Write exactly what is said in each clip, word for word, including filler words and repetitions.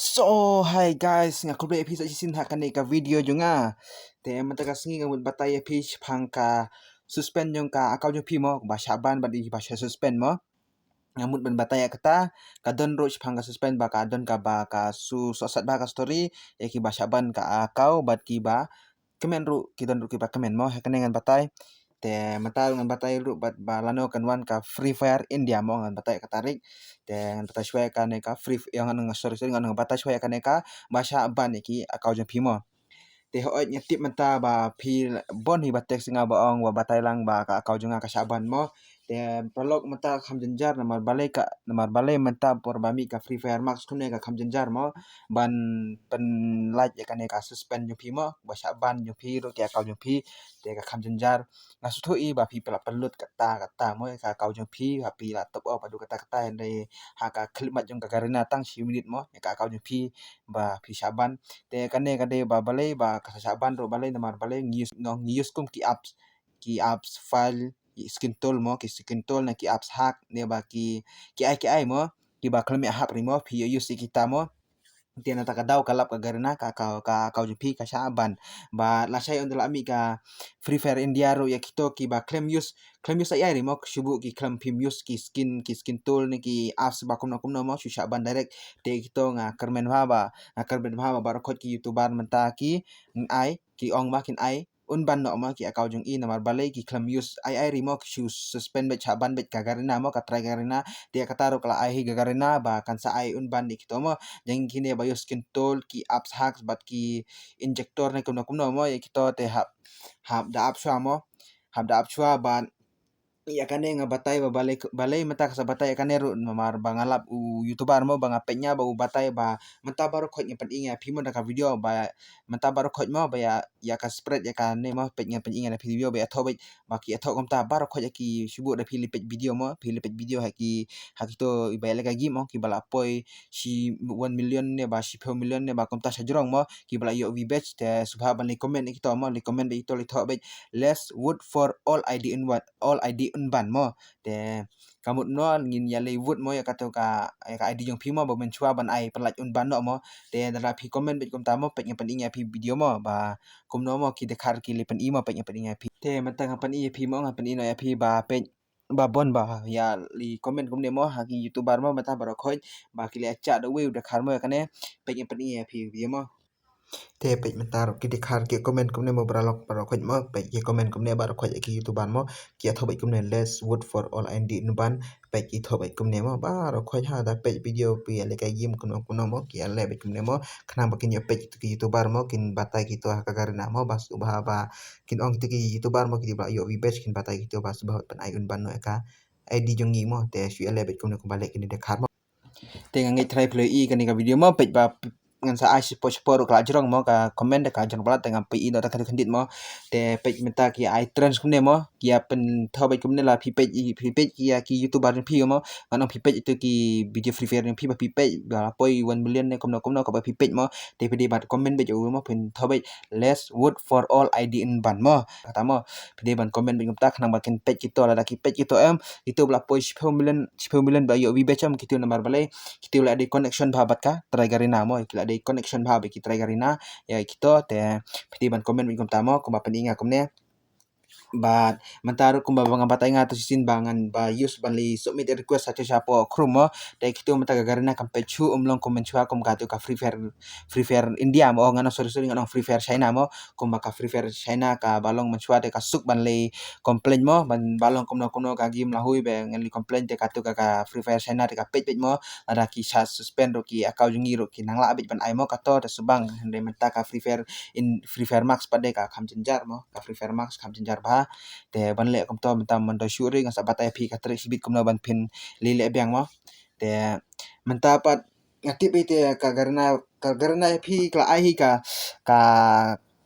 So, hi guys, nga khublei ïa phi sa shisien ha kane ka video jong nga. Te mynta ka sngi nga mut batai ïa phi shaphang ka suspend jong ka account jong phi mo, ba shah ban bad kiba shah suspend mo. Nga mut ban batai ïa kata, ka don ruh shaphang ka suspend ba ka don kaba ka shu sohsat bha ka story ïa kiba shah ban ka account bad kiba kmen ruh, ki don ruh kiba kmen mo, ha kane ngan batai. Te mynta ruh ngan batai ruh bad ba lano kan wan ka Free Fire India mo, ngan batai ka tarik. Te ngan batai shuwa ïa kane ka Free F-, ïa ngan, sorry, sorry, ngan batai shuwa ïa kane kaba shah ban ïa ki account jong phi mo. Te hooid, nga tip mynta ba phi la-, bun hi ba text ïa nga ba ong ba batai lang ba ka account jong nga ka shah ban mo. Te paralok, mynta kham jynjar namar balei ka, namar balei mynta por ba mih ka Free Fire Max kumne ka kham jynjar mo ban pynlait ïa kane ka suspend jong phi mo, ba shah ban jong phi ruh ki account jong phi. Te ka kham jynjar, nga sngewthuh ïa ba phi la pynlut kata kata mo ïa ka account jong phi, ba phi la top up haduh kata kata, hynrei ha ka khyllipmat jong ka Garena tang shi minit mo, ïa ka account jong phi ba phi shah ban. Te kane ka dei ba balei ba ka shah ban ruh, balei namar balei ngi use, ngi use kum ki apps, ki apps file, ki skin tool mo, ki skin tool ne ki apps hack ne ba ki, ki ai ki ai mo, kiba khlem ïa hap ri mo, phi ïa use ïa kita mo. Te na kata ka daw ka lap ka Garena, ka, ka, ka account jong phi ka shah ban. Ba lashai ynda la mih ka Free Fire India ruh ïa kito kiba khlem use, khlem use ai ai ri mo, shu buh ki khlem phim use ki skin, ki skin tool ne ki apps ba kumno kumno mo, shu shah ban direct. Te kito nga kyrmen bha ba, nga kyrmen bha ba baroh khoit ki YouTuber mynta ki, ngan ai, ki ong ba kin ai un ban noh mo ki account jong i namar balei ki khlem use ai ai ri mo, ki shu suspend beit, shah ban beit ka Garena mo, ka trai Garena. Te kata ruh ka la ai hi ka Garena ba kan sa ai un ban ïa kito mo. Jong kine ba use skin tool, ki apps hacks bad ki injector ne kumno kumno mo, ïa kito te hap, hap da ap shuwa mo. Hap da ap shuwa bad ïa kane nga batai ba balei, balei mynta ka sa batai ïa kane ruh namar ba nga lap u YouTuber mo, ba nga peit ïa nga ba u batai ba mynta baroh khoit ngan pyni ïa phi mo da ka video ba mynta baroh khoit mo ba ïa, ïa ka spread ïa kane mo, peit ngan pyni ïa phi video ba ïa thoh beit, ba ki ïa thoh kumta baroh khoit ïa ki, shu buh da phi leit peit video mo, phi leit peit video ha ki, ha kito ba ïa leh ka game mo, kiba la poi shi one million ne ba shiphew million ne ba kumta sha jrong mo, kiba la ïoh view beit. Te sngewbha ban leit comment ïa kito mo, leit comment beit ïa kito, leit thoh beit, "Let's vote for all I D in one, all I D un ban" mo. Te ka mut no ngin ïa leit vote mo ïa kato ka, ïa ka I D jong phi mo, ba mynshuwa ban ai pynlait un ban noh mo. Te lada phi comment beit kumta mo, peit ngan pyni ïa phi video mo, ba kumno mo ki dkhar ki leit pyni mo, peit ngan pyni ïa phi. Te mynta ngan pyni ïa phi mo, ngan pyni noh ïa phi ba peit ba bun ba ïa leit comment kumne mo ha ki YouTuber mo, mynta baroh khoit ba ki leit shah da uwei u dkhar mo ïa kane, peit ngan pyni ïa phi video mo. Te peit mynta ruh ki dkhar ki comment kumne mo paralok, baroh khoit mo, peit ki comment kumne baroh khoit ïa ki YouTuber mo, ki ïa thoh beit kumne, "Let's vote for all I D in ban", peit ki thoh beit kumne mo, baroh khoit ha da peit video phi ïa leh ka game kumno kumno mo, ki ïa leh beit kumne mo, khnang ba kin ïoh peit kito ki YouTuber mo, kin batai kito ha ka Garena mo, ba sngewbha ba kin ong kito ki YouTuber mo, kito ba ïoh view beit, kin batai kito ba sngewbha ban ai un ban noh ïa ka I D jong ngi mo. Te shu ïa leh beit kumne kumba leh kine dkhar mo. Te nga ngeit trai phi la ïohi kane ka video mo, peit ba ngan sa ai shapoh shapoh ruh ka la jrong mo, ka comment da ka jrong palat, te ngan pyni noh tang khyndiat khyndiat mo. Te peit mynta ki ai trends kumne mo, ki ïa pynthoh beit kumne, la phi peit, phi peit ki ïa ki YouTuber jong phi mo, ngan ong phi peit ito ki video Free Fire jong phi ba phi peit ba la poi one million ne kumno kumno kaba phi peit mo. Te phi dei ban comment beit ïa u mo, pynthoh beit, "Let's vote for all I D in ban" mo. Kata mo, phi dei ban comment beit kumta khnang ba kin peit kito, lada ki peit kito em, kito ba la poi shiphew million, shiphew million ba ïoh view beit em, kito namar balei, kito la dei connection bha bad ka trai Garena mo, ki la dei connection bha bad ki trai Garena ïa kito. Te phi dei ban comment beit kumta mo, kumba pyni ïa nga kumne. Bad mynta ruh kumba ba nga batai ïa nga to shisien ba ngan ba use ban leit submit request ha to shapoh Chrome mo. Te kito mynta ka Garena kam peit shuh, ym long kum mynshuwa kum kato ka Free Fire, Free Fire India mo, oh, ngan ong, sorry, sorry, ngan ong Free Fire China mo. Kumba ka Free Fire China kaba long mynshuwa te ka suk ban leit complain mo, ban ba long kumno kumno ka game la hui ba ngan leit complain, te kato ka, ka Free Fire China te ka peit beit mo. Lada ki shah suspend ruh ki account jong ngi ruh ki nang lah beit ban ai mo kato, te shu bang, hynrei mynta ka Free Fire in, Free Fire Max pat de ka kham jynjar mo, ka Free Fire Max kham jynjar bha. Te ban leh kumto mynta, mynta shu ri ngan sa batai ïa phi ka trick shibit kumno ban phin leh leh biang mo. Te mynta pat nga tip ïa te ka Garena, ka Garena ïa phi ka la ai hi ka, ka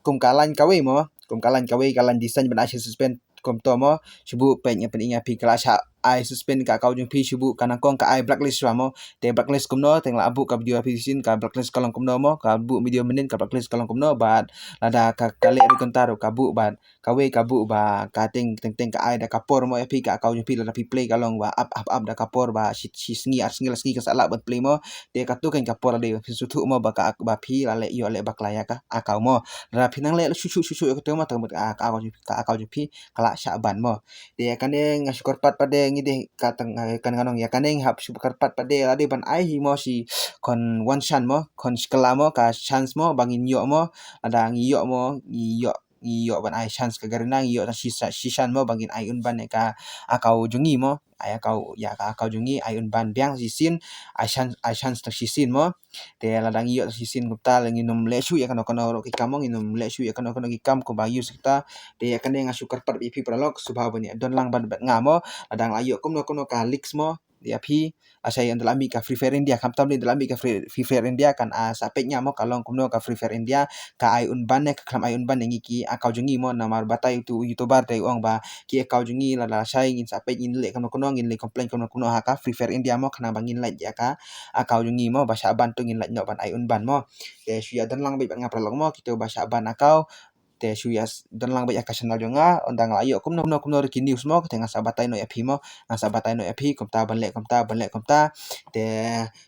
kum ka line kawei mo, kum ka line kawei, ka line design ban ai sha suspend kumto mo. Shu buh peit ngan pyni ïa phi ka la shah ai suspend ka account jong phi shu buh ka nangkong ka ai blacklist shuwa mo. Te blacklist kumno, te nga la buh ka video phi shisien ka blacklist ka long kumno mo, ka buh video mynnin ka blacklist ka long kumno, bad lada ka, ka leh ri kynta ruh ka buh bad kawei ka buh ba ka teng teng teng ka ai da ka por mo ïa phi ka account jong phi lada phi play ka long ba ap ap ap da ka por ba shi, shi sngi ar sngi la sngi ka sa lah ban play mo. Te katu kein ka por la dei phin sngewthuh mo ba ka, ba phi la leh ïoh leh bakla ïa ka account mo. Lada phi nang leh shu shu shu shu ïa katu mo tang ba ka, ka account jong phi, ka account jong phi ka la shah ban mo. Te kane nga shu kyrpad pat de ngi dei ka tang, eh, kan nga ong ïa kane nga hap shu kyrpad pat de la dei ban ai hi mo shi khon wan shan mo, khon shi kylla mo, ka chance mo ba ngin ïoh mo. Lada ngi ïoh mo, ngi ïoh ngi ïoh ban ai chance ka Garena, ngi ïoh tang shi, shi chance mo ba ngin ai un ban ïa ka account jong ngi mo. Ai account, ïa ka account jong ngi ai un ban biang shisien, ai chance, ai chance tang shisien mo. Te lada ngi ïoh tang shisien kumta la ngin ym leh shuh ïa kano kano ruh ki kam mo, ngin ym leh shuh ïa kano kano ki kam kumba use kita. Te ïa kane nga shu kyrpad ïa phi paralok sngewbha ban ïa don lang bad, bad nga mo. Lada nga la ïoh kumno kumno ka leaks mo ïa phi, lashai ynda la mih ka Free Fire India, khamtam lei ynda la mih ka Free, Free Fire India kan, ah, sa peit nga mo ka long kumno ka Free Fire India, ka ai un ban ne ka khlem ai un ban ïa ngi ki account jong ngi mo. Namar batai utu YouTuber te u ong ba ki account jong ngi lada lashai ngin sa peit ngin leh kumno kumno, ngin leh complain kumno kumno ha ka Free Fire India mo, khnang ba ngin lait ïa ka account jong ngi mo, ba shah ban to ngin lait noh ban ai un ban mo. Te shu ïa don lang bad, bad nga paralok mo, kito ba shah ban account. Te shu ïa s-, don lang bad ïa ka channel jong nga, ynda nga la ïoh kumno kumno kumno ruh ki news mo, te ngan sa batai noh ïa phi mo, ngan sa batai noh ïa phi kumta ban leh kumta, ban leh kumta. Te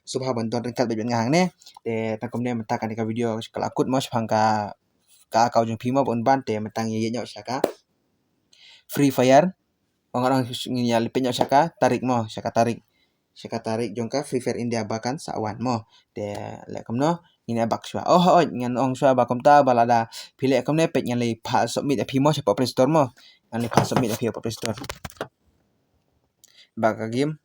sngewbha ban don ryngkat bad, bad nga hangne. Te tang kumne mynta kane ka video ka la kut mo shaphang ka, ka account jong phi mo ba un ban, te mynta ngin ïa ïoh sha ka Free Fire. Ong, ong ngin ïa leit peit noh sha ka tarik mo, sha ka tarik, sha ka tarik jong ka Free Fire India ba kan sa wan mo. Te leh kumno ngin ïa back shuwa. Oh hooid, ngan ong shuwa ba kumta ba lada phi leh kumne peit ngan leit phah submit ïa phi mo shapoh Play Store mo. Ngan leit phah submit ïa phi shapoh Play Store. Back ka game.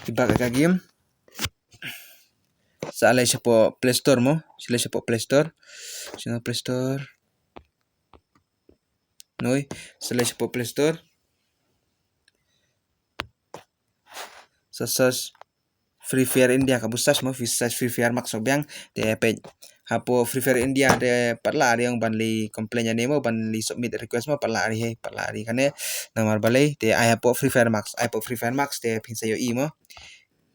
Back ka game. Sa leit shapoh Play Store mo, sa leit shapoh Play Store. Sha Play Store. Noi, sa leit shapoh Play Store. Sa search Free Fire India, ka bus search mo, Free, search Free Fire Max biang. Te peit hapoh Free Fire India te pat la ri ong ban leit complain ïa ne mo, ban leit submit request mo, pat la ri hi, pat la ri kane. Namar balei, te ai hapoh Free Fire Max, ai hapoh Free Fire Max te phin sa ïohi mo.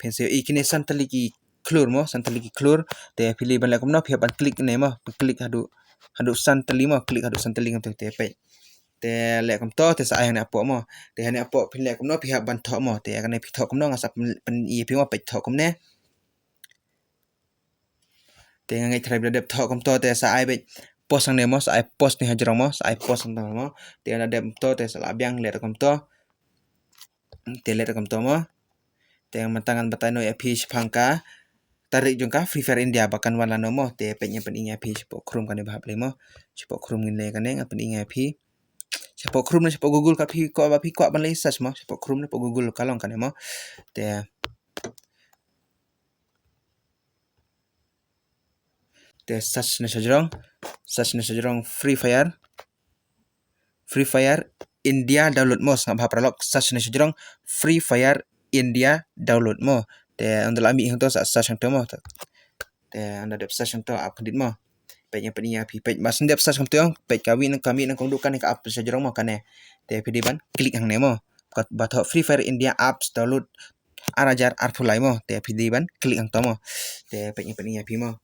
Phin sa ïohi kine san tylli ki khlur mo, san tylli ki khlur. Te phi leit ban leh kumno, phi hap ban click ne mo, ban click haduh, haduh san tylli mo, click haduh san tylli kumto te peit. Te leh kumto te sa ai hangne hapoh mo. Te hangne hapoh phin leh kumno, phi hap ban thoh mo. Te kane phi thoh kumno, nga sa pyn, pyni ïa phi mo, peit thoh kumne. Te nga ngeit tharai phi la dep thoh kumto te sa ai beit post hangne mo, sa ai post ne hajrong mo, sa ai post hangne mo. Te nga dep kumto te sa la biang leh kumto. Te leh kumto mo. Te mynta ngan batai noh ïa phi shaphang ka tarik jong ka Free Fire India ba kan wan lano mo. Te peit ngan pyni ïa phi shapoh Chrome kane ba hap lei mo. Shapoh Chrome ngin leh kane ngan pyni ïa phi. Shapoh Chrome ne shapoh Google ka phi kwah ba phi kwah ban leit search mo. Shapoh Chrome ne shapoh Google ka long kane mo. Te Te search ne shajrong, search ne shajrong Free Fire. Free Fire India download mo, sngap bha paralok, search ne shajrong Free Fire India download mo. Te ynda la mih hangto sa search hangto mo. Te ynda dep search hangto app khyndiat mo. Peit ngan pyni ïa phi, peit ba shu dep search hangto, peit ka mih nang, ka mih nang kong dukan ka app shajrong mo kane. Te phi dei ban click hangne mo. Ba thoh Free Fire India apps download ar hajar arphew lai mo. Te phi dei ban click hangto mo. Te peit ngan pyni ïa phi mo.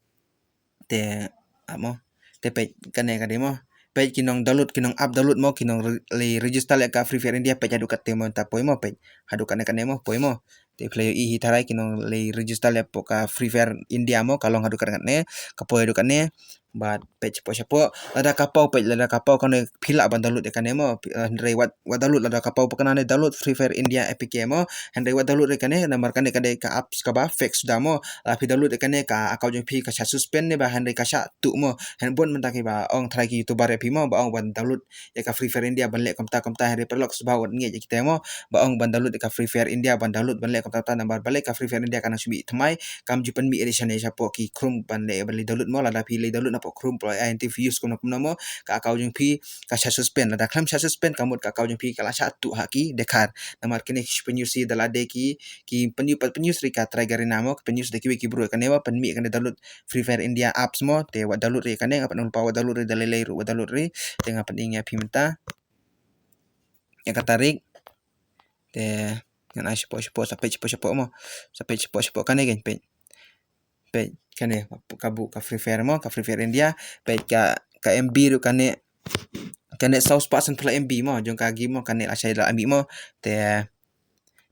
Te, ah, mo. Te peit kane ka dei mo. Peit ki nong download, ki nong app download mo, ki nong re-, leit register ïa ka Free Fire India, peit haduh katte mo, ta poi mo, peit. Haduh kane kane mo, poi mo. Te phi la ïohi hi tharai ki nong leit register ïa ka Free Fire India mo, ka long haduh kane kane, ka poi haduh kane. Bad peit shapoh shapoh, lada ka paw peit, lada ka paw kane phi lah ban download ïa kane mo, phi, eh, hynrei wat, wat download, lada ka paw ba kane download Free Fire India A P K mo, hynrei wat download ïa kane, namar kane ka dei ka apps kaba fake suda mo. Lada phi download ïa kane ka account jong phi ka shah suspend ne ba hynrei ka shah tuh mo. Hynrei bun mynta kiba ong tharai ki YouTuber ïa phi mo, ba ong ban download ïa ka Free Fire India ban leh kumta kumta, hynrei paralok sngewbha wat ngeit ïa kita mo, ba ong ban download ïa ka Free Fire India ban download ban leh kumta kumta, namar balei ka Free Fire India ka nang shu mih thymmai, kam ju pynmih ïa lade shane shapoh ki Chrome ban leh, ban leit download mo. Lada phi leit download pop Chrome, pop ai antivirus kumno kumno mo, ka account jong phi ka shah suspend. Lada khlem shah suspend ka mut ka account jong phi ka la shah tuh ha ki dkhar. Namar kine ki pynuse da lade ki, ki pynuse, pynuse ri ka Triggerina mo, pynuse da kiwei ki briew kane mo, pynmih kane download Free Fire India apps mo, te wat download ri kane, nga pat ong lypa wat download ri, da lei lei ruh wat download ri, te nga pat ong ïa phi mynta. Ïa ka tarik. Te ngan ai shapoh shapoh, sa peit shapoh shapoh mo. Sa peit shapoh shapoh kane kan peit. Peit kane ka buh ka Free Fire mo, ka Free Fire India. Peit ka, ka M B ruh kane, kane saw spah san phew laiphew M B mo, jong ka game mo, kane lashai la mih mo. Te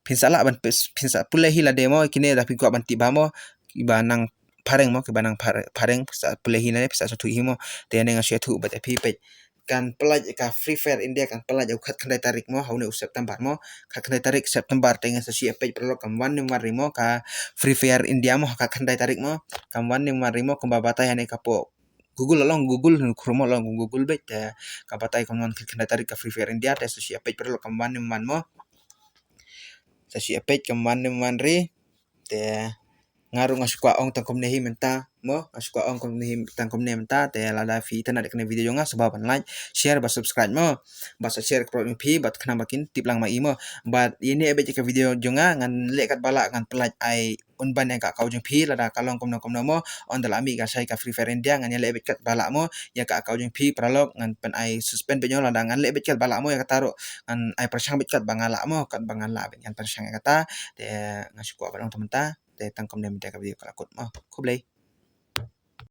phin sa lah ban pes-, phin sa pule hi lade mo, kine da phi kwah ban tip ba mo, kiba nang phareng mo, kiba nang phar-, phareng, phin sa pule hi lade, phin sa sngewthuh hi mo. Te ne nga sngewthuh bad phi peit. Kan pyllait ka Free Fire India, kan pyllait ha u khatkhyndai tarik mo, ha une u September mo, khatkhyndai tarik September te ngan sa shu ïa peit paralok kam wan ne ym wan ri mo, ka Free Fire India mo, ha khatkhyndai tarik mo, kam wan ne ym wan ri mo, kumba batai hane ka pop Google, la long Google, Chrome la long Google beit, te ka batai kam wan khatkhyndai tarik ka Free Fire India, te sa shu ïa peit paralok kam wan ne ym wan mo. Sa shu ïa peit kam wan ne ym wan ri. Te nga ruh nga shu kwah ong tang kumne hi mynta mo, nga shu kwah ong kumne hi tang kumne mynta. Te lada phi itynnad ïa kane video jong nga, sngewbha ban like, share bad subscribe mo. Bad sa share ka paralok jong phi bad khnang ba kin tip lang ma i mo. Bad ïa ne beit ïa ka video jong nga, ngan leh katba lah, ngan pyllait ai un ban ïa ka account jong phi lada ka long kumno kumno mo. Ynda la mih ka shai ka Free Fire India, ngan ïa leh beit katba lah mo ïa ka account jong phi paralok, ngan pyn ai suspend beit mo, lada ngan leh beit katba lah mo ïa kata ruh, ngan ai pyrshang beit katba nga lah mo, katba nga lah beit ngan pyrshang ïa kata. Te nga shu kwah ban ong tang mynta. Te tang kumne mynta ka video ka la kut mo. Khublei.